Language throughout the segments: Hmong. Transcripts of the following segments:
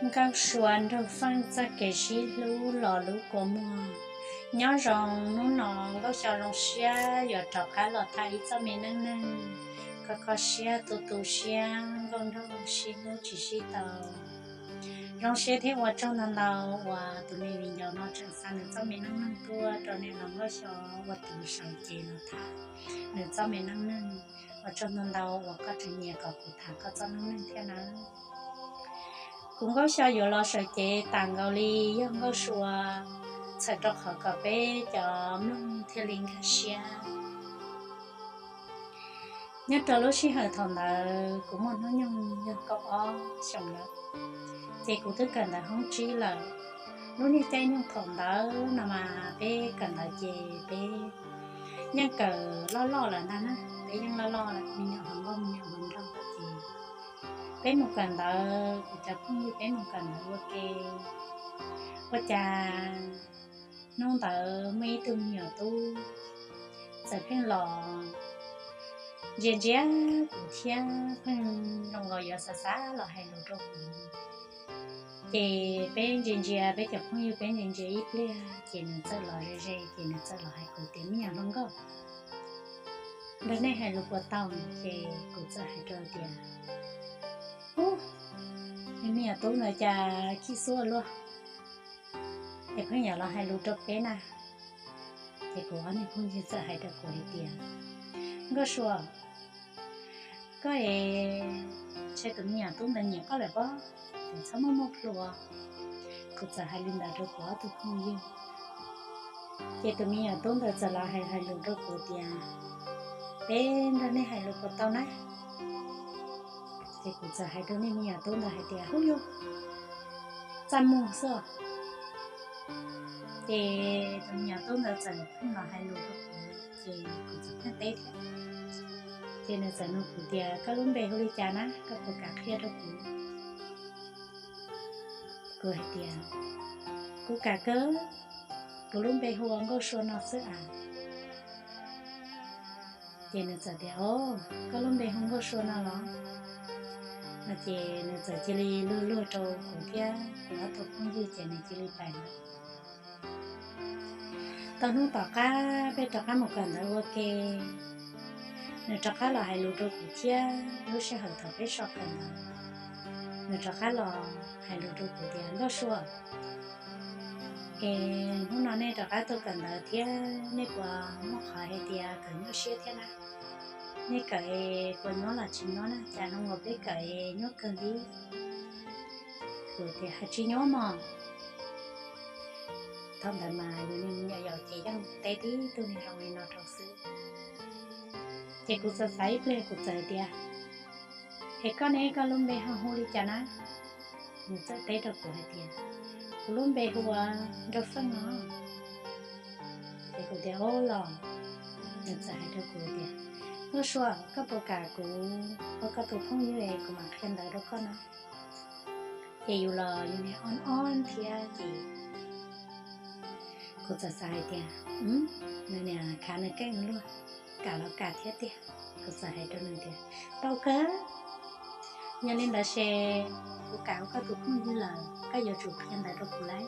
Nkauj Sua nrog Feej txoj kev sib hlub los lub kua muag. Nyob zoo hnub no Nkauj Xyo zoo siab yuav rov qab los tham ib txoj me neej neeg kho kho siab tu tu siab, nkauj nraug sib hlub tsis sib tau. Zoo siab thiab ua tsaug ntau ntau uas tus me viv ncaus no tseem xa nws txoj me neej neeg tuaj rau niam laus Nkauj Xyo ua tus sawv cev los tham nws txoj me neej neeg. Ua tsaug ntau ntau uas koj tseem nyiam kom kuv tham koj txoj neej neeg thiab nawb. Kuv Nkauj Xyo yuav los sawv cev tas nkaus li yog Nkauj Sua, txhawm rau qhov kom peb cov mloog thiaj li nkag siab. Nyob rau lub sij hawm thaum ntawd kuv muaj hnub nyoog yog kaum ob xyoos lawm, ces kuv twb kawm ntawv hoob tsib lawm. Lub niag caij nyoog thaum ntawd no mas peb kawm ntawv ces peb yeej kawm loj loj lawm ntag na, peb yeej loj loj lawm, me nyuam hluas nkauj me nyuam hluas nraug ces peb mus kawm ntawv, kuv cov phooj ywg peb mus kawm ntawv ua ke. Ua cas hnub ntawd muaj ib tug me nyuam tub txawm pheej los ntsia ntsia kuv thiab pheej zoo nkaus yuav xav xav los hais lus rau kuv. Ces peb ntsia ntsia, peb cov phooj ywg peb ntsia ntsia ib pliag ces nws txawm los ze ze ces nws txawm los hais kuv tias, me nyuam hluas nkauj, nrog nej hais lus puas tau? Ces kuv txawm hais rau tias, ub, me nyuam tub ntawd cas khib xuab luaj es pheej yuav los hais lus rau peb na. Ces kuv ob niag phooj ywg txawm hais rau kuv hais tias, Nkauj Sua, koj es ntshe tus me nyuam tub ntawd nyiam koj lawm pob, kuv txhob muaj muaj plhu. Kuv txawm hais li ntawd rau kuv ob tug phooj ywg. Ces tus me nyuam tub ntawd txawm los hais hais lus rau kuv tias, peb nrog nej hais lus puas tau na? Ces kuv txawm hais rau niag me nyuam tub ntawd hais tias, hub yug, txaj muag xwb os. Ces tus me nyuam tub ntawd txawm pheej los hais lus rau kuv ces kuv txawm pheej teb thiab. Ces nws txawm nug kuv tias, koj lub npe hu li cas na, koj puas kam qhia rau kuv? Kuv hais tias, kuv kam kawg, kuv lub npe hu ua Nkauj Sua no xwb as. Ces nws txawm tias, o, koj lub npe hu Nkauj Sua no los? No ces nws txawm cia li luag luag rau kuv thiab kuv ob tug phooj ywg ces nws cia li pais lawm. Tau hnub tom qab peb rov qab mus kawm ntawv ua ke, nws rov qab los hais lus rau kuv thiab. Lub sij hawm thaum peb so kawm ntawv, nws rov qab los hais lus rau kuv tias, Nkauj Sua, es hnub no nej rov qab tuaj kawm ntawv thiab, nej puas muaj qhov hais tias kawm nyuaj siab thiab na? Nej kawm es puas nyuaj los tsis nyuaj na? Cas zoo nkaus peb kawm es nyuaj kawg li. Kuv tias, hais tsis nyuaj mog. Thaum ntawd mas yus niag me nyuam yaus ces yeej teb tib tug niag zoo li no rau xwb. Ces kuv txawm xav ib pliag kuv txawm tias, es koj ne, koj lub npe ho hu li cas na? Nws txawm teb rau kuv hais tias, kuv lub npe hu ua Nraug Feej no. Ces kuv tias, o los. Nws txawm hais rau kuv tias, Nkauj Sua, koj puas kam kuv ua koj tus phooj ywg es kuv mam qhia ntawv rau koj na? Ces yus los yus niag ob ob thiab ces kuv txawm xav hais tias, nws niam khav nws keej luaj, kam los kam thiab tiag. Kuv txawm hais rau nws tias, tau kawg, yog li ntawd ces kuv kam ua koj tus phooj ywg lawm, koj yuav tsum qhia ntawv rau kuv lauj.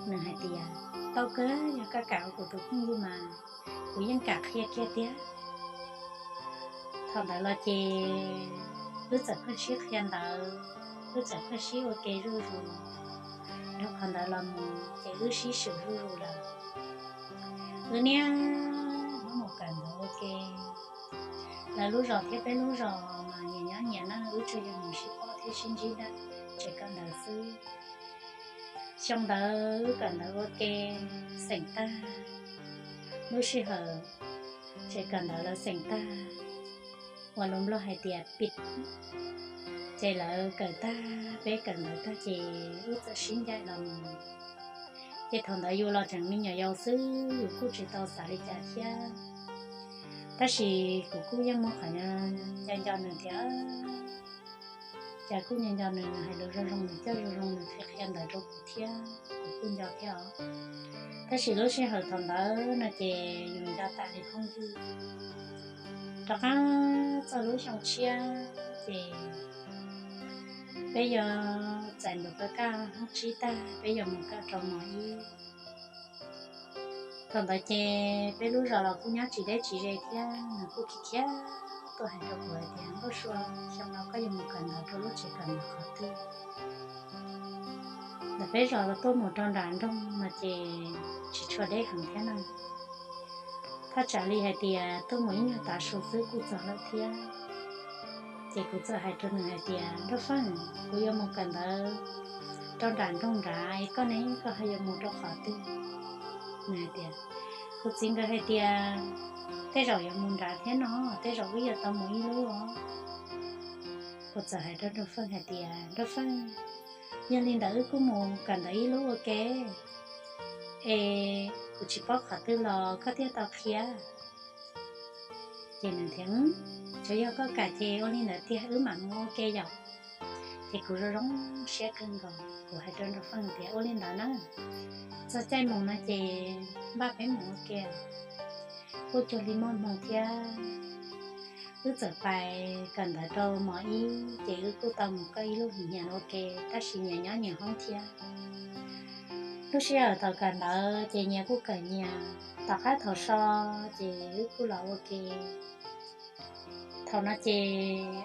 Nws hais tias, tau kawg, yog koj kam ua kuv tus phooj ywg mas kuv yeej kam qhia kiag tiag. Thaum ntawd los ces wb txawm pheej sib qhia ntawv, wb txawm pheej sib ua ke zuj zus. Dhau qhov ntawd los mus ces wb sib swm zuj zus lawm. Wb niaj hnub mus kawm ntawv ua ke, lawv lub zos thiab peb lub zos mas nyias nyob nyias na, wb tsuas yog mus sib paub thiab sib ntsib dab tsev kawm ntawv xwb. Xyoo ntawd wb kawm ntawv ua ke xeem tag, lub sij hawm tsev kawm ntawv lawv xeem tag, uas lus Nplog hais tias pib, ces lawv kawm tag, peb kawm ntawv tag ces wb txawm sib ncaim los mus. Ces thaum ntawd yus los tseem me nyuam yaus xwb, yus kuj tsis tau xav li cas thiab. Tab sis kuv kuj yeej muaj qhov nco nco nws thiab. Cas kuj nco nco nws, nws hais lus zoo zoo, nws coj zoo zoo, nws qhia qhia ntawv rau kuv thiab, kuv kuj nco thiab os. Tab sis lub sij hawm thaum ntawd no ces yus nco tas li phooj ywg. Rov qab txog lub xyoo tshiab ces Peb yuav txais npawg Paj Kaj hoob tsib tag, peb yuav mus kawm rau mos ib. Thaum ntawd ces peb lub zos los kuj nyob tsis deb tsis ze thiab, nws kuj khiav khiav tuaj hais rau kuv hais tias, Nkauj Sua, xyoo no koj yuav mus kawm ntawv rau lub tsev kawm ntawv qhov twg? Ntawm peb zos los tuaj mus rau nram nroog no ces tsis tshua deb heev thiab na. Thaj tsam li hais tias tuaj mus ib nyuag tav su xwb kuj txog lawm thiab. Ces kuv txawm hais rau nws hais tias, Nraug Feej, kuv yuav mus kawm ntawv rau nram nroog nrad, es koj ne, koj ho yuav mus rau qhov twg? Nws hais tias, Kuv txiv nkawd hais tias tej zaum yuav mus nrad thiab no, tej zaum wb yuav tau mus ib lub os. Kuv txawm hais rau Nraug Feej hais tias, Nraug Feej, yog li ntawd wb kuj mus kawm ntawv ib lub ua ke, es kuv tsis paub qhov twg los koj thiaj tau qhia. Ces nws tias, Tsuav yog koj kam ces ua li ntawd tiag, wb mam mus ua ke yom. Ces kuv zoo zoo siab kawg nkaus, kuv hais rau Nraug Feej tias, Ua li ntawd na, txog caij mus no ces npaj peb mus ua ke. Kuj cuag li muaj hmoo thiab, wb txawm pais kawm ntawv rau mos ib, ces wb kuj tau mus kawm ib lub hnyas ua ke, tab sis nyias nyob nyias hoob thiab. Lub sij hawm thaum kawm ntawv ces nyias kuj kawm nyias, tom qab thaum so ces wb kuj los ua ke. Thaum no ces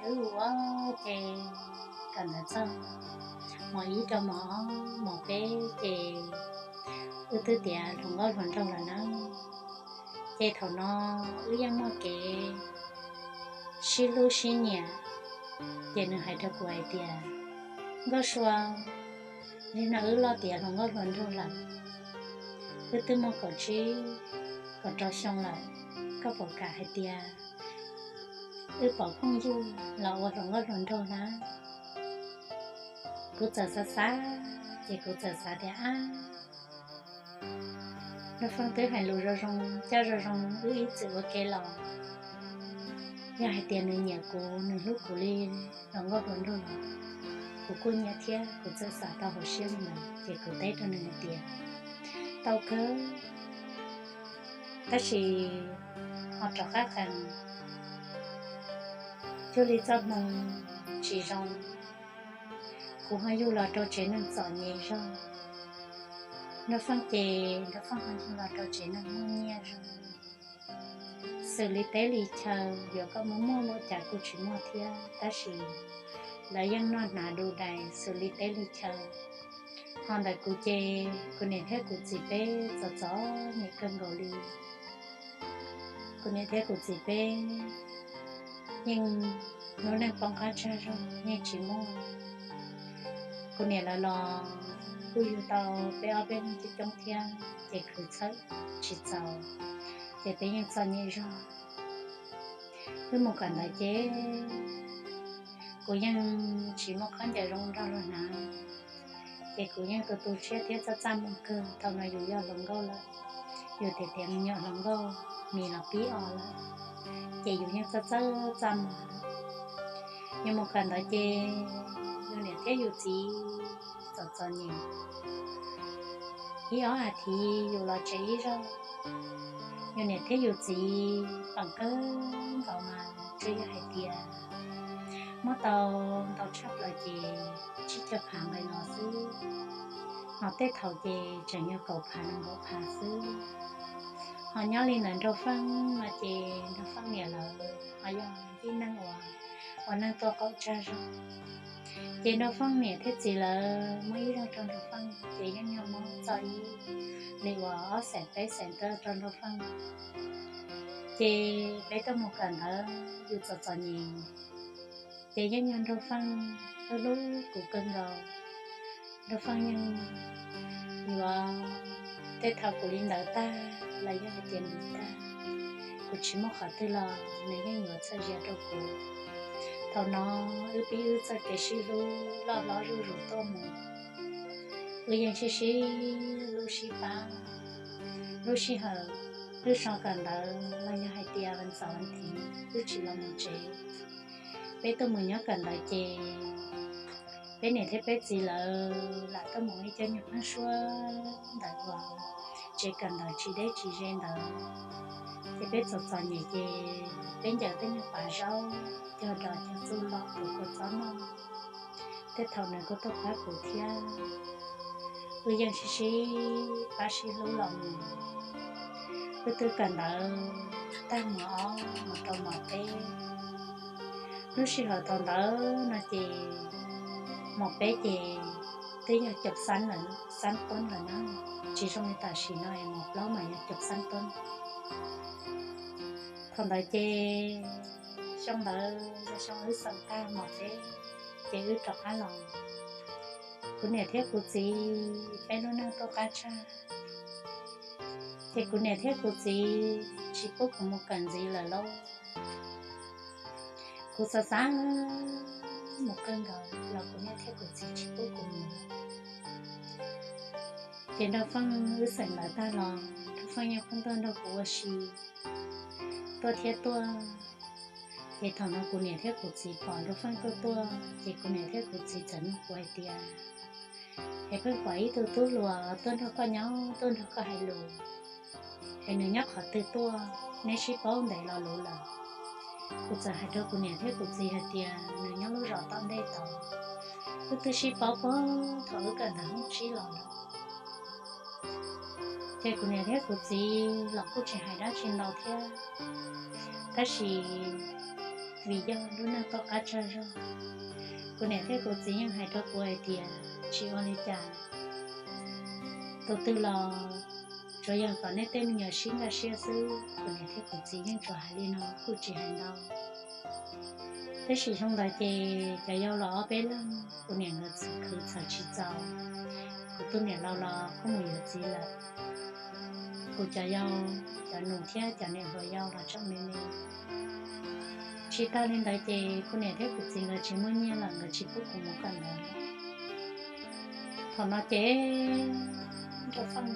wb ua ua ke, kawm ntawv txog mos ib rau mos, mos peb ces wb twb tiav hluas nkauj hluas nraug lawm na. Ces thaum no wb yeej muaj kev sib hlub sib nyiam. Ces nws hais rau kuv hais tias, Nkauj Sua, nim no wb loj tiav hluas nkauj hluas nraug lawm, wb twb muaj kaum tsib kaum rau xyoo lawm, koj puas kam hais tias wb pom phooj ywg los ua hluas nkauj hluas nraug na? Kuv txawm xav xav, ces kuv txawm xav tias, Ab, Nraug Feej twb hais lus zoo zoo, coj zoo zoo, wb ib txwm ua ke los yog hais tias nws nyiam kuv, nws hlub kuv li hluas nkauj hluas nraug los kuv kuj nyiam thiab. Kuv txawm xav tau hauv siab li ntawd ces kuv teb rau nws hais tias, Tau kawg, tab sis ho rov qab qees, cuag li txoj hmoo tsis zoo, kuv ho yug los rau tsev neeg txom nyem zog. Nraug Feej ces Nraug Feej ho yug los rau tsev neeg muaj nyiaj zog, xws li teb li chaw yuav kom muaj muaj los cas kuj tsis muaj thiab, tab sis lawv yeej noj hnav du dais xws li teb li chaw. Ho ntawm kuv ces kuv niam thiab kuv txiv peb txom txom nyem kawg nkaus li. Kuv niam thiab kuv txiv peb yeej lub neej poob qab tsag zog, yeej tsis muaj. Kuv niam lawv los kuj yug tau peb ob peb leeg coob coob thiab, ces khwv txhawm tsis txaus, ces peb yeej txom nyem zog. Wb mus kawm ntawv ces kuv yeej tsis muaj khaub ncaws zoo nrog luag hnav, ces kuv yeej tu tu siab thiab txaj txaj muag kawg. Thaum no yus yog hluas nkauj lawm, yus tias tias me nyuam hluas nkauj, mis los pib os lawm, ces yus yeej txaj txaj txaj muag. Yus mus kawm ntawv ces yus niam thiab yus txiv txom txom nyem. Ib ob as thiv yus los tsev ib zaug, yus niam thiab yus txiv pam kawg nkaus mas tsuas yog hais tias muab tau ntau tshaj plaws ces tsib caug phav nqe no xwb, ho tej thaum ces tseem yog kaum phav nees nkaum phav xwb. Ho nyob li ntawd Nraug Feej no ces Nraug Feej niam lawv ho yog tib neeg uas ua neej tuaj qaum tsag zog. Ces Nraug Feej niam thiab txiv lawv muaj ib zaug rau Nraug Feej ces yeej yog muab txog ib li uas ob xees peb xees tawm rau Nraug Feej. Ces peb tuaj mus kawm ntawv yus txom txom nyem, ces yeej yog Nraug Feej hlub hlub kuv kawg nkaus. Nraug Feej yeej yuav tej thaum kuv li ntawd tag los yog hais tias nws tag, kuv tsis muaj qhov twg los nws yeej yuav txhawj zias rau kuv. Thaum no wb pib wb txoj kev sib hlub loj hlob zuj zus tuaj mus, wb yeej sib sib hlub sib pab. Lub sij hawm wb so kawm ntawv los yog hais tias vas ntxaum vas thiv wb tsis los mus tsev, peb tuaj mus nyob kawm ntawv ces peb niam thiab peb txiv lawv lam tuaj mus ib cov nyuag pheeb suab ntawm uas tsev kawm ntawv tsis deb tsis ze ntawd. Ces peb txom txom nyem ces peb ncaws tej nyuag pav zaub cog dos cog txuj lom tus kua txob noj. Tej thaum nws kuj tuaj pab kuv thiab, wb yeej sib sib pab sib hlub los mus. Wb twb kawm ntawv tag mos ob mus rau mos peb. Lub sij hawm thaum ntawd no ces mos peb ces twb yog cov xab lawm, xab tuj lawm na, tsis zoo li tam sim no es mos plaub mas yog cov xab tuj. Thaum ntawd ces xyoo ntawd yog xyoo wb xeem tag mos peb, ces wb rov qab los. Kuv niam thiab kuv txiv peb lub neej tuaj qab tshaj, ces kuv niam thiab kuv txiv tsis pub kuv mus kawm ntxiv lawm lauj. Kuv xav xav mus kawg nkaus los kuv niam thiab kuv txiv tsis pub kuv mus. Ces Nraug Feej wb xeem lawv tag los Nraug Feej yeej pheej tuaj nrog kuv ua si, tuaj thiab tuaj. Ces thaum no kuv niam thiab kuv txiv pom Nraug Feej tuaj tuaj ces kuv niam thiab kuv txiv txawm nug kuv hais tias, es pheej pom ib tug tub hluas tuaj nrog koj nyob, tuaj nrog koj hais lus, es nws nyob qhov twg tuaj, neb sib paub ntev lo lus lawm? Kuv txawm hais rau kuv niam thiab kuv txiv hais tias nws nyob lub zos tom ntej tod, wb twb sib paub puag thaum wb kawm ntawv hoob tsib los lawm. Ces kuv niam thiab kuv txiv los kuj tsis hais dab tsi ntau thiab, tab sis vim yog lub neej tuaj qab tshaj zog, kuv niam thiab kuv txiv yeej hais rau kuv hais tias tsis ua li cas, tus twg los tsuav yog kom nej tej me nyuam sib nkag siab xwb. Kuv niam thiab kuv txiv yeej tsuas hais li no kuj tsis hais ntau. Tab sis xyoo ntawd ces cov yau los ob peb leeg, kuv niam nkawd txawm khwv txhawj tsis txaus, kuv tus niam laus los kuj mus yuav txiv lawm. Kuv cov yau, cov nus thiab cov niam hluas yau los tseem me me. Tsis tag li ntawd ces kuv niam thiab kuv txiv nkawd tsis muaj nyiaj los nkawd tsis pub kuv mus kawm ntawv. Thaum no ces Nraug Feej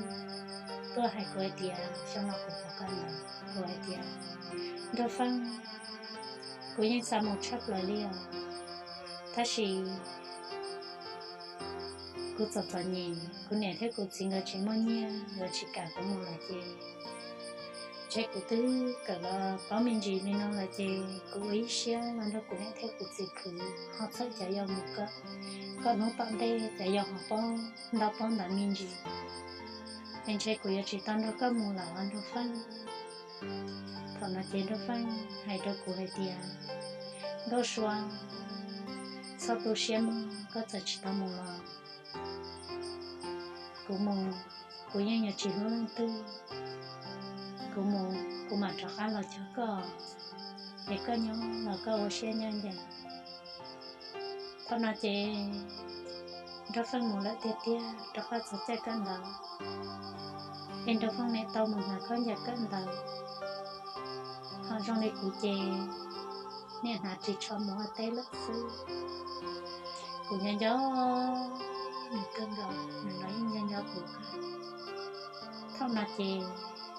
tuaj hais kuv hais tias xyoo no kuv puas kawm ntawv. Kuv hais tias, Nraug Feej, kuv yeej xav mus tshaj plaws li os, tab sis kuv txom txom nyem, kuv niam thiab kuv txiv nkawd tsis muaj nyiaj, nkawd tsis kam kuv mus lawm ces, ces kuv twb kawm los paub me ntsis li no lawm ces kuv ua ib siab los nrog kuv niam thiab kuv txiv khwv ho txhawj cov yau mus kawm, kom hnub tom ntej cov yau ho paub ntaub paub ntawv me ntsis, es ntshe kuv yuav tsis tau nrog koj mus lawm os Nraug Feej. Thaum no ces Nraug Feej hais rau kuv hais tias, Nkauj Sua, txhob tu siab mog, koj txawm tsis tau mus los kuv mus, kuv yeej yuav tsis hlub leej twg. Kuv mus kuv mam rov qab los cog koj, es koj nyob los koj ua siab ncaj ncees. Thaum no ces Nraug Feej mus lawm tiag tiag, rov qab txog caij kawm ntawv, es Nraug Feej niaj tau mus hnav khaub ncaws kawm ntawv, ho zoo li kuv ces niaj hnav ris tsho mus ua teb lawm xwb. Kuv nco nco nws kawg nkaus, nws los yeej nco nco kuv kawg. Thaum no ces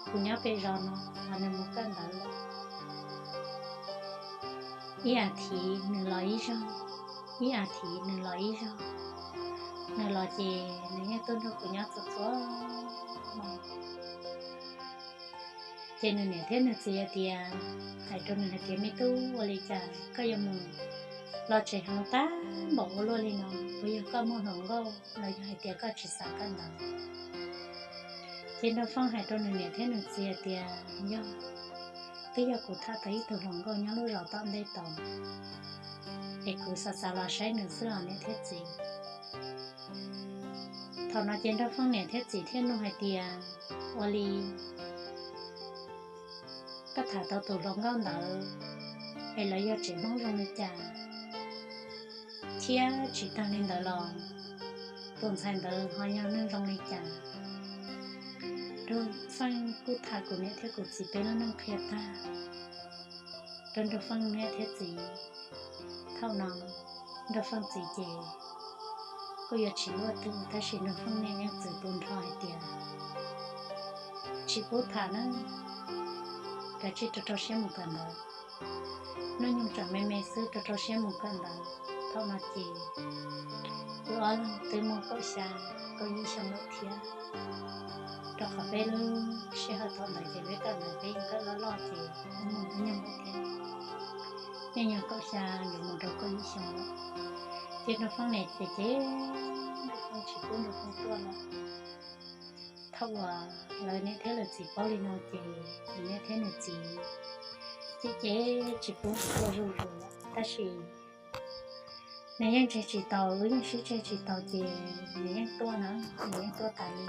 kuv nyob pem zos no los nws mus kawm ntawv lawm. Ib as thiv nws los ib zaug, ib as thiv nws los ib zaug. Nws los ces nws yeej tuaj nrog kuv nyob txhua txhua hmo. Ces nws niam thiab nws txiv hais tias, hais rau nws hais tias, Me tub, ua li cas koj yuav mus los tsev heev tag npaum ua luaj li no? Puas yog koj muaj hluas nkauj los yog hais tias koj tsis xav kawm ntawv? Ces Nraug Feej hais rau nws niam thiab nws txiv hais tias, Yog, twb yog kuv tham tau ib tug hluas nkauj nyob lub zos tom ntej tod, es kuv xav xav los saib nws xwb os niam thiab txiv. Thaum no ces Nraug Feej niam thiab txiv thiaj nug hais tias, Ua li, koj tham tau tus hluas nkauj ntawd es lawv yog tsev Hmoob zoo li cas? Thiab tsis tag li ntawd los tus ntxhais ntawd ho yog neeg zoo li cas? Nraug Feej kuj tham kuv niam thiab kuv txiv peb lub neej qhia tag rau Nraug Feej niam thiab txiv. Thaum no Nraug Feej txiv ces kuj yuav tsis luaj twg, tab sis Nraug Feej niam yeej txwv tu nrho hais tias, Tsis pub tham na, kav tsij rau rau siab mus kawm ntawv. Hnub nyoog tseem me me xwb, rau rau siab mus kawm ntawv. Thaum no ces wb ob leeg twb muaj kaum xya kaum yim xyoo lawm thiab, rau qhov peb lub sij hawm thaum ntawd ces peb kawm ntawv peb yeej kawm loj loj ces wb muaj hnub nyoog lawm thiab, yeej yog kaum xya yuav mus rau kaum yim xyoo lawm. Ces Nraug Foob niam ces, ces Nraug Foob tsis pub Nraug Foob tuaj lawm. Thaum uas lawv niam thiab lawv txiv paub li no ces nws niam thiab nws txiv ces, ces tsis pub nws tuaj zuj zus lawm. Tab sis nws yeej tseg tsis tau, wb yeej sib tseg tsis tau ces nws yeej tuaj na, nws yeej tuaj tas li.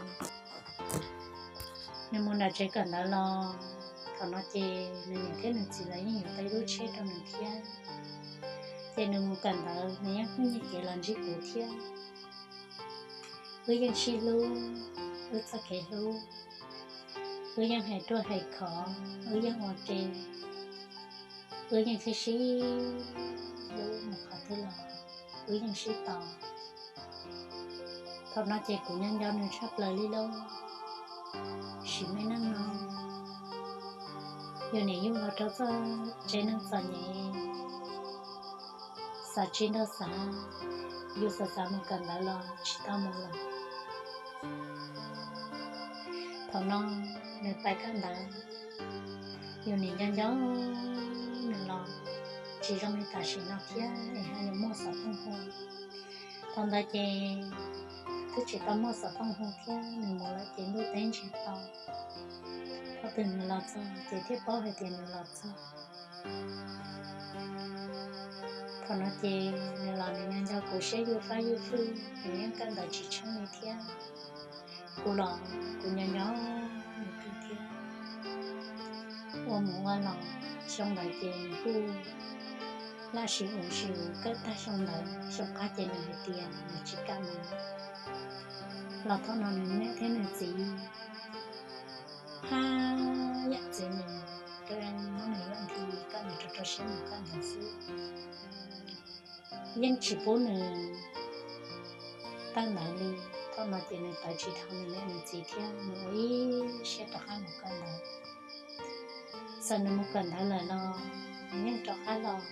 Nws mus nram tsev kawm ntawv los, thaum no ces nws niam thiab nws txiv lawv yeej yuav tau ib lub tsheb rau nws thiab. Ces nws mus kawm ntawv nws yeej pheej nyiag kev los ntsib kuv thiab. Wb yeej sib hlub, wb txoj kev hlub, wb yeej hais ruaj hais khov, wb yeej ua ke, wb yeej sib sib hlub mus qhov twg los wb yeej sib tos. Thaum no ces kuv nco nco nws tshaj plaws li lauj. Sim me neej no yus niam yug los rau txoj tsev neeg txom nyem, xav tsis nrog xav, yus xav xav mus kawm ntawv los tsis tau mus lawm. Thaum no nws pais kawm ntawv, yus niam nco nco nws los tsis zoo li tam sim no thiab es ho yuav muaj xov tooj hu. Thaum ntawd ces twb tsis tau muaj xov tooj hu thiab, nws mus lawm ces ntuj teb ntsiag to, thaum twg nws los txog ces thiaj paub hais tias nws los txog. Thaum no ces nws los nws nco nco kuv siab yuj fab yuj fwj, nws yeej kawm ntawv tsis tsheej li thiab. Kuv los kuv nco nco nws kawg thiab. Ua mus ua los xyoo ntawd ces nws kuj laj sim ua sim ua kawm tag xyoo ntawd, xyoo qab ces nws hais tias nws tsis kam mus. Los thaum no nws niam thiab nws txiv haj yam txwv nws, rau muab nws yuav nthi kom nws rau rau siab mus kawm ntawv xwb. Yeej tsis pub nws kawm ntawv li. Thaum no ces nws tawv tsis dhau nws niam nws txiv thiab, nws ua ib siab rov qab mus kawm ntawv. Txawm nws mus kawm ntawv lawm los nws yeej rov qab los.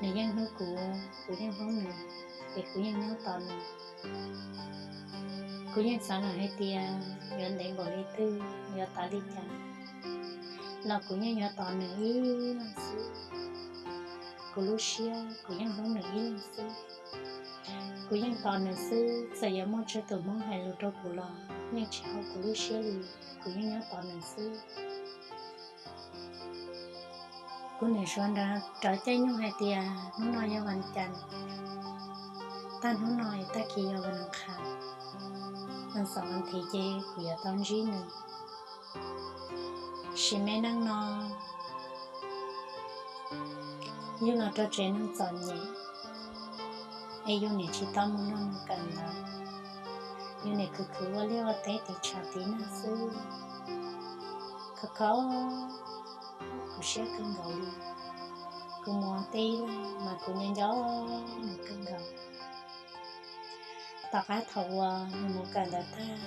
Nws yeej hlub kuv, kuv yeej hlub nws, es kuv yeej nyob tos nws. Kuv yeej xav lawm hais tias yuav ntev npaum li twg, yuav tas li cas los kuv yeej yuav tos nws ib leeg xwb. Kuv lub siab kuv yeej hlub nws ib leeg xwb. Kuv yeej tos nws xwb, txawm yuav muaj tsawg tus Hmoob hais lus rau kuv los yeej tsis hau kuv lub siab li, kuv yeej nyob tos nws xwb. Kuv niam suav nrad rawv caij nyoog hais tias hnub no yog vas cas, tag hnub no es tag kis yog vas nqhas, vas xaum vas thiv ces kuv yuav tau ntsib nws. Sim me neej no yus los rau tsev neeg txom nyem, es yus niam tsis tau mus nrog nws kawm ntawv, yus niam khwv khwv ua liaj ua teb tiv tshav tiv nag xwb. Khov kho kuv siab kawg nkaus li. Kuv mus ua teb ib leeg mas kuv nco nco nws kawg nkaus. Tom qab thaum uas nws mus kawm ntawv tag,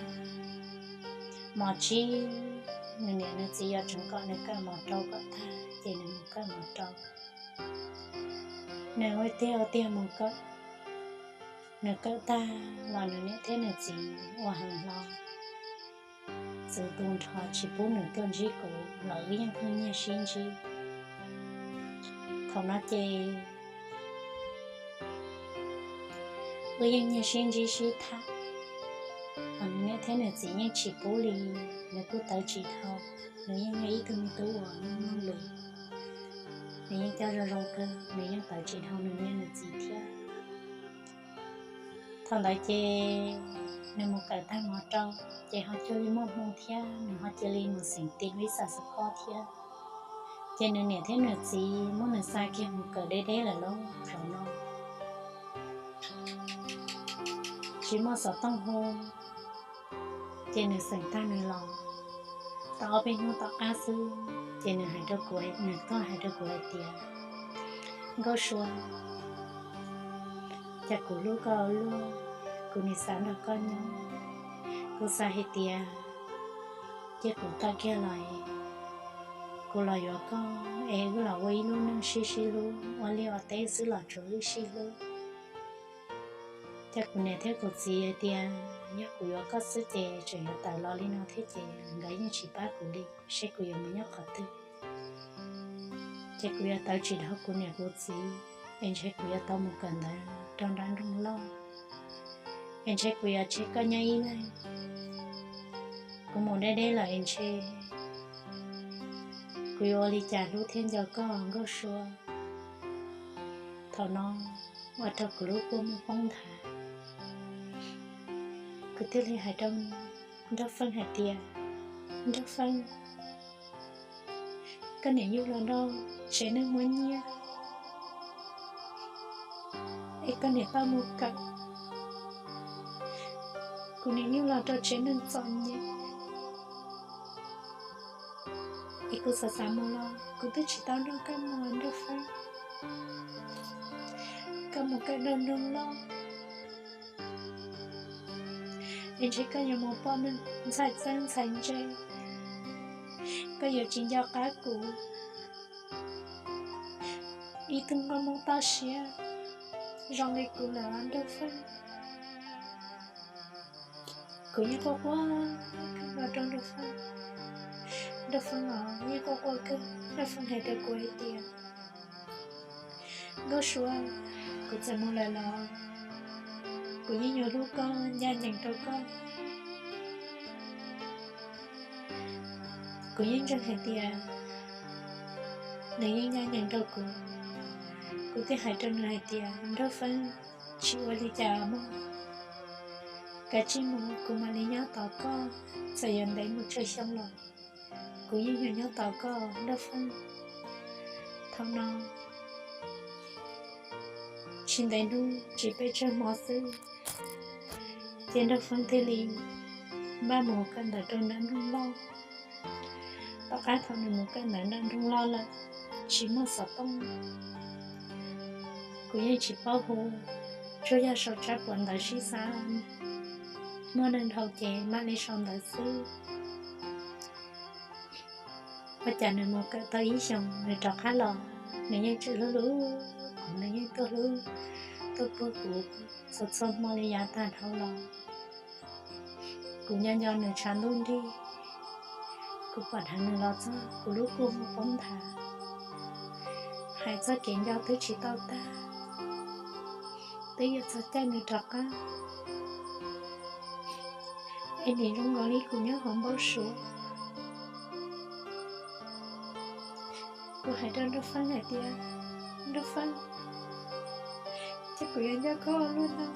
mos tsib, nws niam nws txiv yuav tseev kom nws kawm mos rau kom tag ces nws mus kawm mos rau. Nws ua tiag ua tiag mus kawm, nws kawm tag los nws niam thiab nws txiv ua heev hlo, txwv tu nrho tsis pub nws tuaj ntsib kuv los wb yeej pheej nyiag sib ntsib. Thaum no ces wb yeej nyiag sib ntsib sib tham, ho nws niam thiab nws txiv yeej tsis pub li. Nws kuj tawv tsis dhau, nws yeej yog ib tug me tub uas mloog lus, nws yeej coj zoo zoo kawg, nws yeej tawv tsis dhau nws niam nws txiv thiab. Thaum ntawd ces nws mus kawm tag mos rau, ces ho cuag li muaj hmoo thiab, nws ho cia li mus xeem ti vib xas xas phob thiab. Ces nws niam thiab nws txiv muab nws xa kiag mus kawm deb deb lawm lauj. Thaum no tsis muaj xov tooj hu, ces nws xeem tag nws los tau ob peb hnub tom qab xwb, ces nws hais rau kuv, nws tuaj hais rau kuv hais tias, Nkauj Sua, cas kuv hlub koj ua luaj, kuv nim xav nrog koj nyob. Kuv xav hais tias cia kuv tawm kiag los, kuv los yuav koj es wb los ua ib lub neej sib sib hlub, ua liaj ua teb xwb los tsuav wb sib hlub. Ces kuv niam thiab kuv txiv hais tias, Yog kuv yuav koj xwb ces tseem yuav tawm los li no thiab ces nkawd yeej tsis pab kuv li, seb kuv yuav mus nyob qhov twg. Ces kuv yuav tawv tsis dhau kuv niam kuv txiv, es ntshe kuv yuav tau mus kawm ntawv rau nram nroog loj, es ntshe kuv yuav tseg koj nyob ib leeg. Kuv mus deb deb lawm es ntshe kuv yuav ua li cas hlub thiab nco koj Nkauj Sua. Thaum no ua rau kuv lub kua muag poob nthav. Kuv thiaj li hais rau Nraug Feeb hais tias, Nraug Feeb, koj niam yug los nrog tsev neeg muaj nyiaj, es koj niam tau mus kawm, kuv niam yug los rau tsev neeg txom nyem, es kuv xav xav mus los kuv twb tsis tau nrog koj mus Nraug Feeb. Koj mus kawm nram nroog loj, es ntshe koj yuav mus pom neeg ntxhais txeeb ntxhais ntse, koj yuav tsis nco qab kuv ib tug nkauj Hmoob toj siab zoo li kuv lawm Nraug Feeb. Kuv yeej quaj quaj kawg nkaus rau Nraug Feeb. Nraug Feeb los yeej quaj quaj kawg, Nraug Feeb hais rau kuv hais tias, Nkauj Sua, kuv txawm mus lawm los kuv yeej yuav hlub koj ncaj ncees rau koj. Kuv yeej ntseeg hais tias nws yeej ncaj ncees rau kuv. Kuv thiaj hais rau nws hais tias, Nraug Feeb, tsis ua li cas mog, kav tsij mus kuv mam li nyob tos koj, txawm yuav ntev mus tsawg xyoo los kuv yeej yuav nyob tos koj Nraug Feeb. Thaum no tsis ntev hnub tsis pes tsawg hmo xwb, ces Nraug Feeb thiaj li npaj mus kawm ntawv rau nram nroog loj. Tom qab thaum nws mus kawm ntawv nram nroog loj lawm, tsis muaj xov tooj, kuv yeej tsis paub hu, tsuas yog sau tsab puav ntawv sib xav, muaj neeg dhau ces mam li sau ntawv xwb. Ua cas nws mus kawm tau ib xyoos nws rov qab los, nws yeej tseem hlub hlub kuv, nws yeej tuaj hlub tuaj puag kuv txhua txhua hmo li yav tag dhau los. Kuv nco nco nws tshav ntuj nrig, kuv pom dheev nws los txog kuv lub kua muag poob nthav. Hais txog kev nco twb tsis tau tag, twb yuav txog caij nws rov qab, es nim zoo nkaus li kuv nyob hauv npau suav. Kuv hais rau Nraug Feeb hais tias, Nraug Feeb, ces kuv yuav nco koj ua luaj no,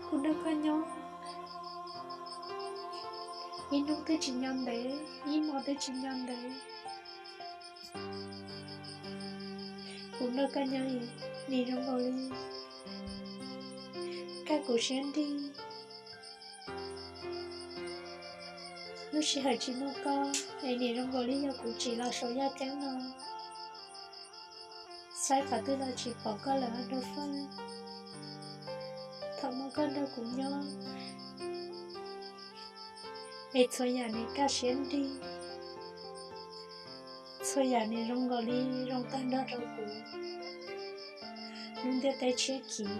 kuv nrog koj nyob ib hnub twb tsis nco ntev, ib hmo twb tsis nco ntev. Kuv nrog koj nyob nim zoo nkaus li kaj kuv siab nrig. Lub sij hawm tsis muaj koj es nim zoo nkaus li yog kuv tsim los saum yaj ceeb no, saib qhov twg los tsis pom koj lawm Nraug Feeb. Thaum muaj koj nrog kuv nyob es txhua yam nim kaj siab nrig, txhua yam nim zoo nkaus li zoo tag nrho rau kuv lub ntiaj teb tshiab khiv.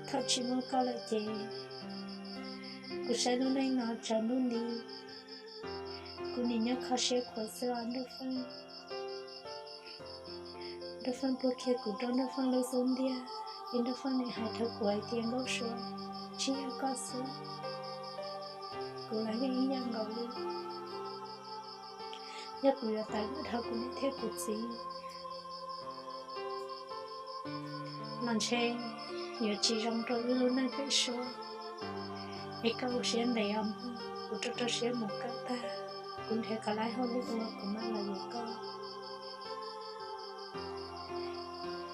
Thaum tsis muaj koj lawm ces kuv saib lub neej no tsaus ntuj nti, kuv nim nyob kho siab khuav xwb os Nraug Feeb. Nraug Feeb puag kiag kuv rau Nraug Feeb lub xub ntiag, es Nraug Feeb nim hais rau kuv hais tias Nkauj Sua, tsis yog koj xwb, kuv los yeej ib yam nkaus li. Yog kuv yuav tawm los dhau kuv niam thiab kuv txiv los ntshe yuav tsis zoo rau wb lub neej pem suab. Es koj ua siab ntev os mog, kuv rau rau siab mus kawm tag, kuv nrhiav kom laib hauj lwm ua kuv mam los yuav koj.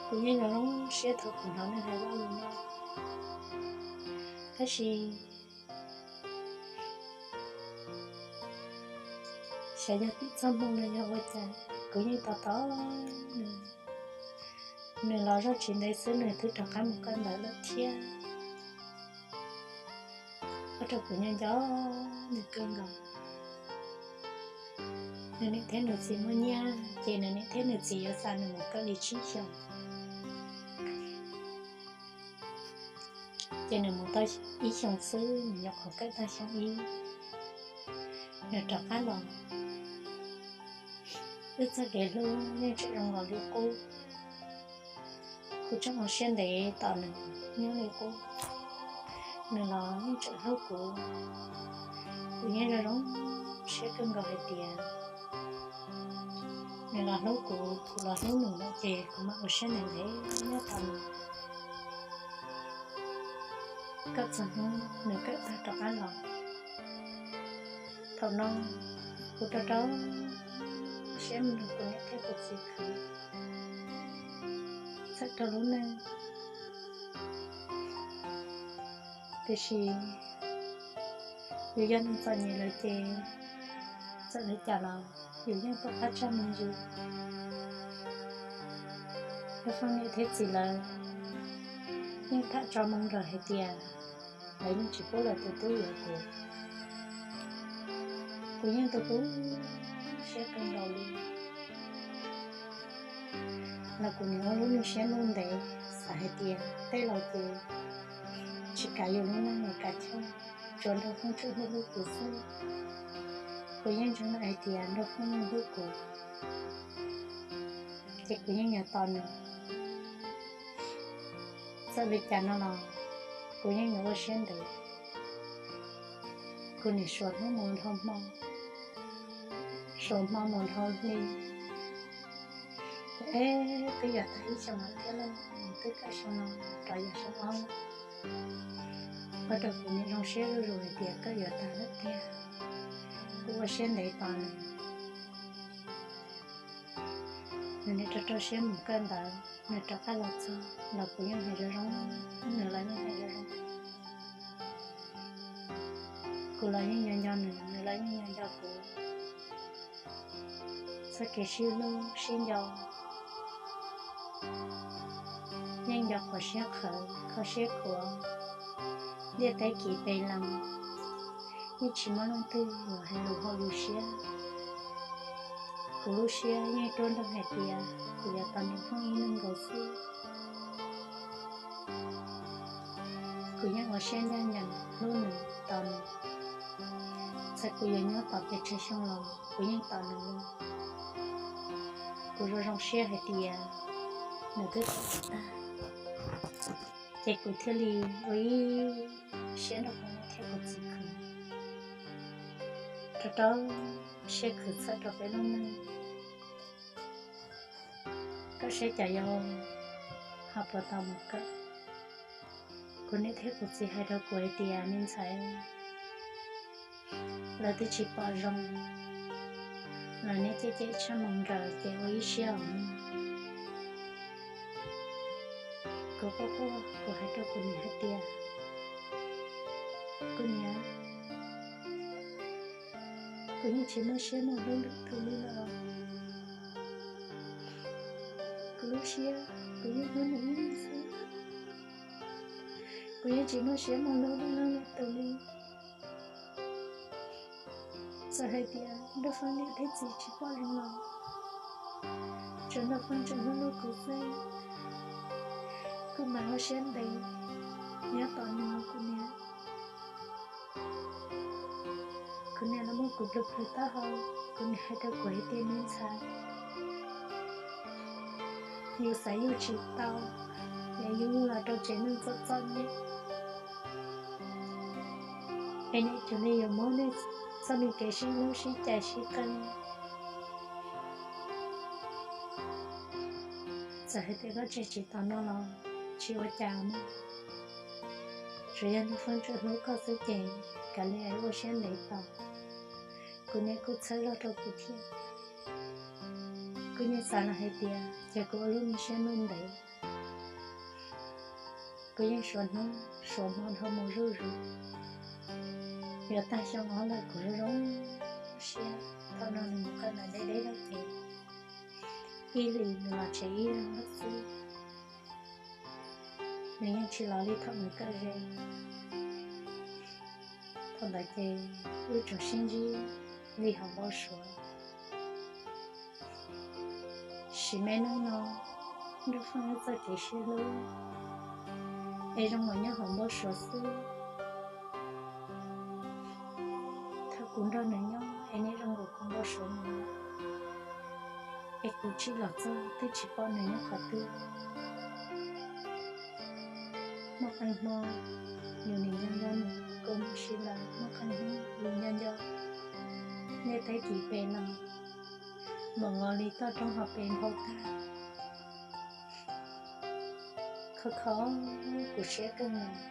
Kuv yeej zoo zoo siab thaum kuv hnov nws hais lus no, tab sis xyov yog tim txoj hmoo los yog ua cas, kuv yeej tos tos nws. Nws los zoj tsis ntev xwb nws twb rov qab mus kawm ntawv lawm thiab. Ua rau kuv nco nco nws kawg nkaus. Nws niam thiab nws txiv muaj nyiaj ces nws niam thiab nws txiv yuav xa nws mus kawm li tsib xyoos. Ces nws mus tau ib xyoos xwb, nws nyuam qhuav kawm tag xyoo ib, nws rov qab los. Wb txoj kev hlub yeej tseem zoo nkaus li qub. Kuv tseem ua siab ntev tos nws nyob li qub. Nws los yeej tseem hlub kuv. Kuv yeej zoo zoo siab kawg nkaus hais tias nws los hlub kuv, kuv los hlub nws lawm ces kuv mam ua siab ntev ntev nyob tos nws. Koj txog hnub nws kawm tag rov qab los. Thaum no kuv rau rau siab mus nrog kuv niam thiab kuv txiv khwv txhawm rau lub neej. Tiam sis yus yog neeg txom nyem lawm ces txawm li cas los yus yeej pom qab tsa me ntsis. Nruab Foob niam thiab txiv lawv yeej tham tso moo nrog hais tias lawv yeej tsis pub lawv tus tub yuav kuv. Kuv yeej tu tu siab kawg nkaus li. Los kuv niam ua lub neej siab nuj ntev, xav hais tias tej laus ces tsis kav yus lub neej es kav chawj, tsuas Nruab Foob tseem hlub hlub kuv xwb. Kuv yeej ntseeg hais tias Nruab Foob yeej hlub kuv, ces kuv yeej yuav tos nws. Txawm li cas no los kuv yeej yuav ua siab ntev. Kuv niam suav hnub mus dhau hmo, suav hmo mus dhau hli. Ces twb yuav tag ib xyoos lawm thiab lauj, twb kaj xyoo no rov yog xyoo ob. Ua rau kuv niam zoo siab zuj zus hais tias kawm yuav tag lawm tiag. Kuv ua siab ntev tos nws. Nws niaj rau rau siab mus kawm ntawv, nws rov qab los txog los kuv yeej hais zoo zoo, nws los yeej hais zoo zoo. Kuv los yeej nco nco nws, nws los yeej nco nco kuv. Txoj kev sib hlub sib nco yeej nco qhuav siab qhawv, kho siab khuav, ntiaj teb kis pes lees, yeej tsis muaj leej twg los hais lus haum yus siab. Kuv lub siab yeej ruaj nrog hais tias kuv yuav tos Nruab Foob ib neeg nkaus xwb. Kuv yeej ua siab ncaj ncees hlub nws, tos nws. Txawm kuv yuav nyob tau pes tsawg xyoo los kuv yeej tos nws li. Kuv zoo zoo siab hais tias nws twb tau tag, ces kuv thiaj li ua ib siab nrog kuv niam thiab kuv txiv khwv, rau rau siab khwv txhawm rau peb lub neej. Koj saib cas yau ho puas tau mus kawm. Kuv niam thiab kuv txiv hais rau kuv hais tias, me ntxhais, lawv twb tsis pom zoo, lawv niaj cem cem tshaj moo nraws ces ua ib siab os. Kuv quaj quaj kuv hais rau kuv niam hais tias, kuv niam, kuv yeej tsis muaj siab mus hlub lwm tus li lawm. Kuv lub siab, kuv yeej hlub nws ib leeg xwb. Kuv yeej tsis muaj siab mus hlub lwm leej lwm tus li. Txawm hais tias Nruab Foob niam thiab txiv tsis pom zoo los, tsuas Nruab Foob tseem hlub hlub kuv xwb. Kuv mam ua siab ntev nyob tos nws, kuv niam. Kuv niam los muab kuv plhws plhws taub hau, kuv niam hais rau kuv hais tias, me ntxhais, yus xaiv yus tsis tau, yog yus los rau tsev neeg txom txom nyem, es nej cia li yuav muab nej txoj me kev sib hlub sib cais sib qee. Txawm hais tias koj tseg tsis tau no los tsis ua cas mog, tsuas yog Nruab Foob tseem hlub koj xwb ces kav liam ua siab ntev tos. Kuv niam kuj txhawb zog rau kuv thiab. Kuv yeej xav los hais tias ces kuv ua lub me siab nuj ntev, kuv yeej suav hnub suav hmo dhau mus zuj zus. Yuav tag xyoo ob lawm kuv zoo zoo siab, thaum no nws mus kawm ntawv deb deb lawm ces ib hlis nws los tsev ib zaug lawm xwb. Nws yeej tsis los li thaum nws kawm ze. Thaum ntawd ces wb tsuas sib ntsib li hauv npau suav. Sim me neej no, Nruab Foob wb txoj kev sib hlub es zoo nkaus nyob hauv npau suav xwb. Thaum kuv nrog nws nyob es nws zoo nkaus kuv npau suav mus. Kuv tsim los txog twb tsis pom nws nyob qhov twg. Muaj qee hmo yus nim nco nco nws, kuv mus si lawm, muaj qee hnub yus nco nco ncej teb kis pem no, mus nkaus li toj roob hauv pes nphau tag. Khov khov, kuv siab kawg nkaus.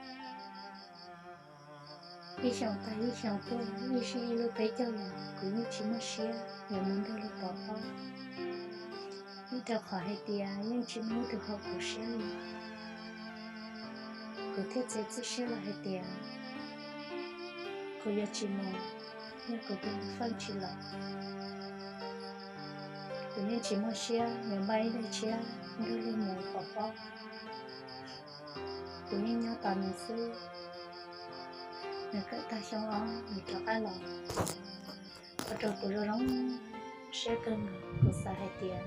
Ib xyoos tag ib xyoos tuaj, ib sij ib lub peb caug los kuv yeej tsis muaj siab yuav mus nrog luag pov pob. Vim rau qhov hais tias yeej tsis muaj ib tug haum kuv siab li. Kuv thiaj txiav txim siab los hais tias kuv yuav tsis mus, yog kuv tus Feej tsis los, kuv yeej tsis muaj siab yuav npaj ib daim tshiab nrog luag mus pov pob. Kuv yeej nyob tos nws xwb. Nws kawm tag xyoo ob nws rov qab los, ua rau kuv zoo zoo siab kawg nkaus. Kuv xav hais tias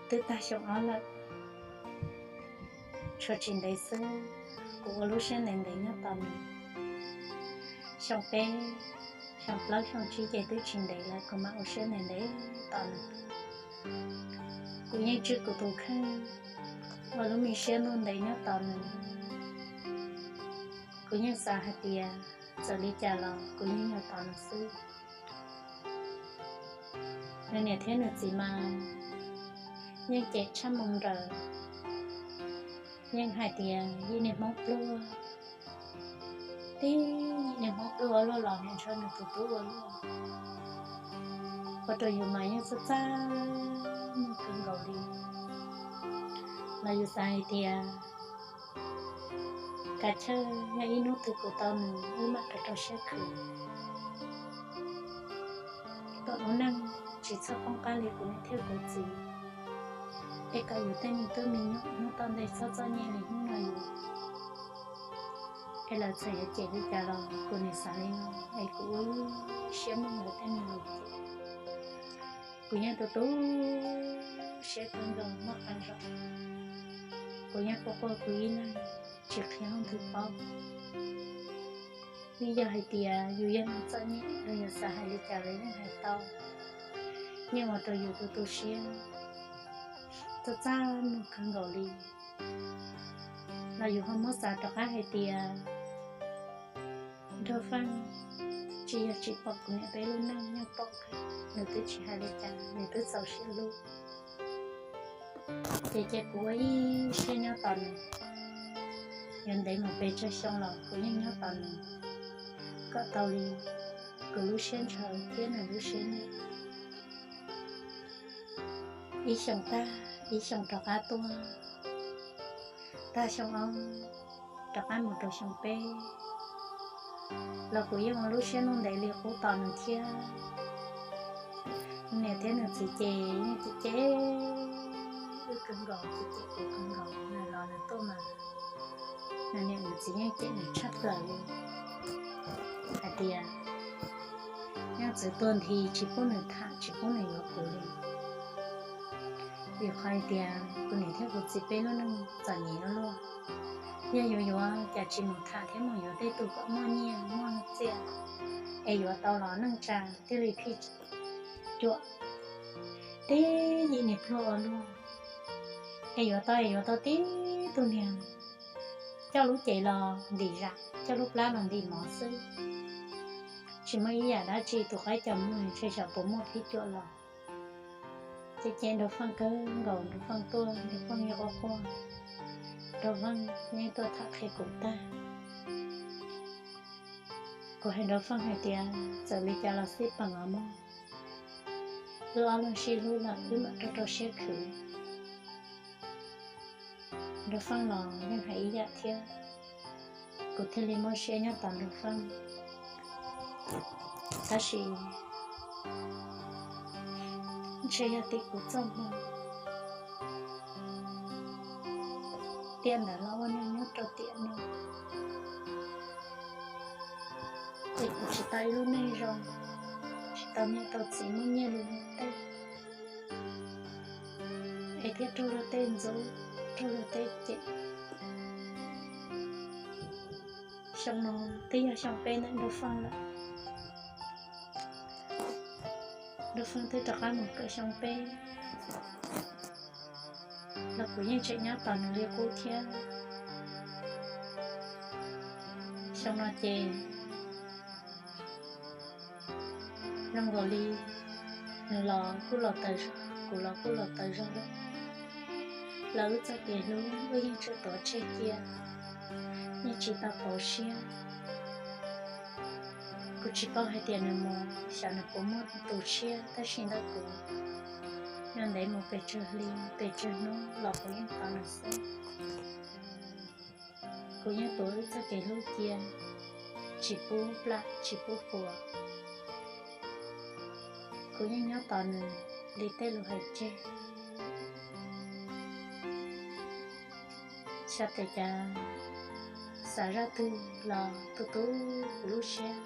twb tag xyoo ob lawm, tshuav tsis ntev xwb, kuv ua lub siab ntev ntev nyob tos nws. Xyoo peb, xyoo plaub, xyoo tsib ces twb tsis ntev lawm, kuv mam ua siab ntev ntev tos nws. Kuv yeej tswj kuv tus kheej ua lub me siab ntev ntev nyob tos nws. Kuv yeej xav hais tias txawm li cas los kuv yeej yuav tos nws xwb. Nws niam thiab nws txiv mas yeej cem tshaj moo nraws, yeej hais tias yim niag Hmoob pluag, tib yim niag Hmoob pluag ua luaj los niaj ntshaw nws tus tub ua luaj. Ua rau yus mas yeej txaj txaj muag kawg nkaus li. Los yus xav hais tias kav chawj yog ib hnub twg kuv tau nws wb mam rau rau siab khwv. Kom lub neej tsis txhob poob qab li kuv niam thiab kuv txiv, es kom yus tej me tub me nyuam hnub tom ntej txhob txom nyem li hnub no yus. Es lawv txawm yuav cem li cas los kuv nim xav li no, es kuv ua siab mloog lawv tej me lus. Kuv yeej tu tu siab kawg nkaus muaj qee zaus, kuv yeej quaj quaj kuv ib leeg tsis qhia leej twg paub. Vim yog hais tias yus yog neeg txom nyem, yus xav hais li cas los yeej hais tau. Yeej ua rau yus tu tu siab txaj txaj muag kawg nkaus li. Los yus ho muab xav rov qab hais tias Nraug Feej tsis yog tsis pom kuv niam peb lub neej, yeej pom kawg, nws twb tsis hais li cas, nws twb txaus siab hlub. Ces cia kuv ua ib siab nyob tos nws, yuav ntev mus pes tsawg xyoo los kuv yeej nyob tos nws, kom tau li kuv lub siab ntshaw thiab nws lub siab nyiam. Ib xyoos tag ib xyoos rov qab tuaj, tag xyoo ob rov qab mus rau xyoo peb los kuv yeej ua lub siab ntev ntev li qub tos nws thiab. Nws niam thiab nws txiv ces yeej cem cem wb kawg nkaus, cem cem kuv kawg nkaus, nws los nws tuaj mas nws niam nws txiv yeej cem nws tshaj plaws li, hais tias Nyob Txwv tuag nthi tsis pub nws tham tsis pub nws yuav kuv li. Vim qhov hais tias kuv niam thiab kuv txiv peb lub neej txom nyem ua luaj, yog yuav yuav cas tsis mus tham thiab mus yuav tej tug kom muaj nyiaj muaj txiaj, es yuav tau los neej tsa thiaj li phij cuam. Tib yim niag pluag ua luaj, es yuav tau es yuav tau tib tug niag coj lub cev los ntim zam, coj lub plab los ntim mov xwb, tsis muaj ib yam dab tsi, tus qaib cos muag ntshe xyov puas muaj phij cuam los. Ces cem Nraug Feej kawg nkaus, Nraug Feej tuaj Nraug Feej yeej quaj quaj, Nraug Feej yeej tuaj tham qhia kuv tag. Kuv hais Nraug Feej hais tias txawm li cas los xij peem os mog, wb ob leeg sib hlub lawm wb mam rau rau siab khwv. Nraug Feej los yeej hais ib yam thiab, kuv thiaj li muaj siab nyob tos Nraug Feej. Tab sis ntshe yog tim kuv txoj hmoo, tiam ntawd los ua neeg nyob rau tiam no, es kuv tsis tau ib lub neej zoo, tsis tau niam tau txiv muaj nyiaj li luag tej, es thiaj raug luag tej ntxub, raug luag tej cem. Xyoo no twb yog xyoo peb ntawm Nraug Feej lawm. Nraug Feej twb rov qab mus kawm xyoo peb los kuv yeej tseem nyob tos nws li qub thiab. Xyoo no ces zoo nkaus li nws los kuj los tawm zog, kuv los kuj los tawm zog lawm. Los wb txoj kev hlub wb yeej tsuas tuav tseg cia, yeej tsis tau pauv siab. Kuv tsis paub hais tias nws mus xyov nws puas muaj tus tshiab, tab sis ntawm kuv, nyob ntev mus pes tsawg hli pes tsawg hnub los kuv yeej tos nws xwb. Kuv yeej tuav wb txoj kev hlub cia, tsis pub plam tsis pub puas. Kuv yeej nyob tos nws li tej lus hais tseg. Xyov tes cas xav zaj twg los tu tu kuv lub siab.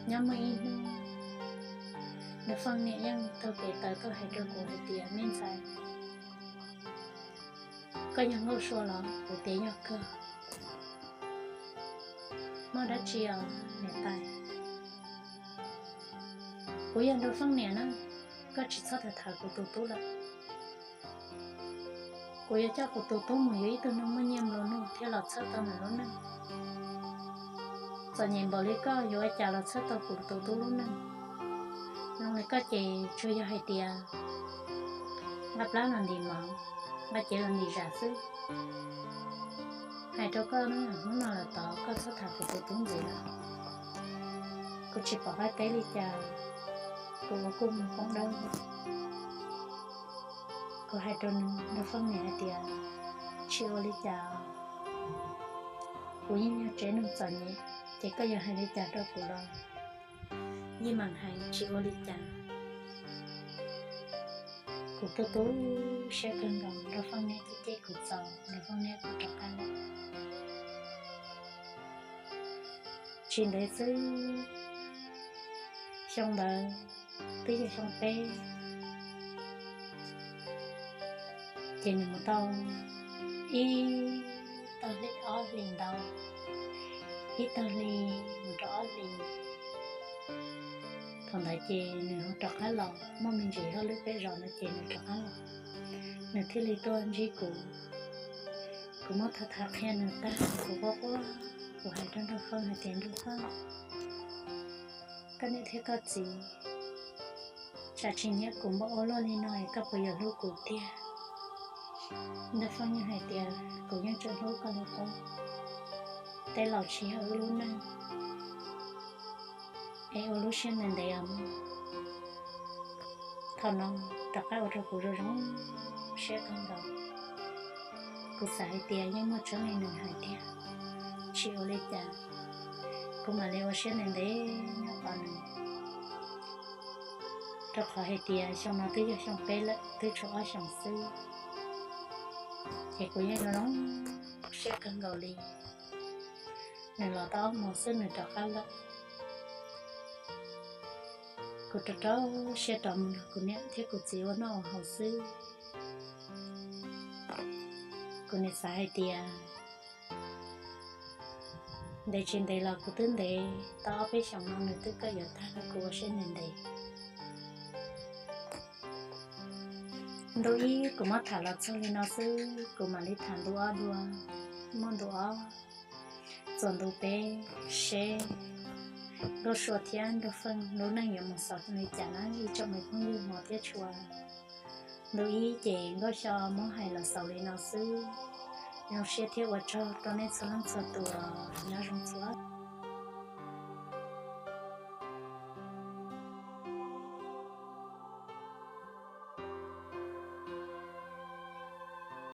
Nyob muaj ib hnub, Nraug Feej niam yeej taug kev tawm tuaj hais rau kuv hais tias, Me ntxhais, koj yog Nkauj Sua los? Kuv tias, Yog kawg. Muaj dab tsi os niam tais? Kuv yog Nraug Feej niam na, koj tsis txhob tham tham kuv tus tub lawm. Kuv yuav coj kuv tus tub mus yuav ib tug neeg muaj nyiaj nplua nuj thiaj los txhawb tau nws lub neej. Txom nyem npaum li koj yuav ua cas los txhawb tau kuv tus tub lub neej? Zoo li koj ces tsuas yog hais tias nqa plab los ntim mov, nqa cev los ntim zam xwb. Hais rau koj na, hnub no lawm tod koj txhob tham kuv tus tub ntxiv lawm. Kuv tsis pom qab teb li cas, kuv ua kuj mus poob dawb. Kuv hais rau nws, Nraug Feej niam hais tias, Tsis ua li cas, kuv yeej yog tsev neeg txom nyem, ces koj yuav hais li cas rau kuv los yeej meem hais, tsis ua li cas. Kuv tu tu siab kawg nkaus, Nraug Feej niam cem cem kuv txaus, Nraug Feej niam kuj rov qab lawm. Tsis ntev xwb, xyoo ntawd twb yog xyoo peb, ces nws mus tau ib tag hli ob hlis ntau, ib tag hli mus rau ob hlis. Thaum ntawd ces nws ho rov qab los, muaj me ntsis hauj lwm peb zos no ces nws rov qab los, nws thiaj li tuaj ntsib kuv. Kuv muab tham tham qhia nws tag, kuv quaj quaj, kuv hais rau Nraug Feej hais tias, Nraug Feej, koj niam thiab koj txiv tsam tsis nyiam kuv npaum ua luaj li no es koj puas yuav hlub kuv tiag? Nraug Feej yeej hais tias, Kuv yeej tseem hlub koj li qub, tej laus tsis yog wb lub neej, es ua lub siab ntev ntev os mog. Thaum no rov qab ua rau kuv zoo zoo siab kawg nkaus. Kuv xav hais tias yeej muaj tseeb li nws hais tiag, tsis ua li cas, kuv mam li ua siab ntev ntev nyob tos nws. Rau qhov hais tias xyoo no twb yog xyoo peb lawm, twb tshuav ob xyoos xwb, ces kuv yeej zoo zoo siab kawg nkaus li. Nws los tau ob hmos xwb nws rov qab lawm. Kuv rau rau siab rov mus nrog kuv niam thiab kuv txiv ua noj ua haus xwb. Kuv nim xav hais tias ntev tsis ntev los kuv twb ntev tau ob peb xyoos no nws twb kawm yuav tag, kuv ua siab ntev ntev. Ntu ib kuv muab tham los txog li no xwb, kuv mam li tham ntu ob dua. Muaj ntu ob, txuas ntu peb seb Nkauj Sua thiab Nraug Feej lub neej yuav mus xaus li cas na ib tsoom me phooj ywg hmov thiab tshua. Ntu ib ces Nkauj Xyo muab hais los xaus li no xwb. Zoo siab thiab ua tsaug rau nej txhua leej txhua tus, nyob zoo txhua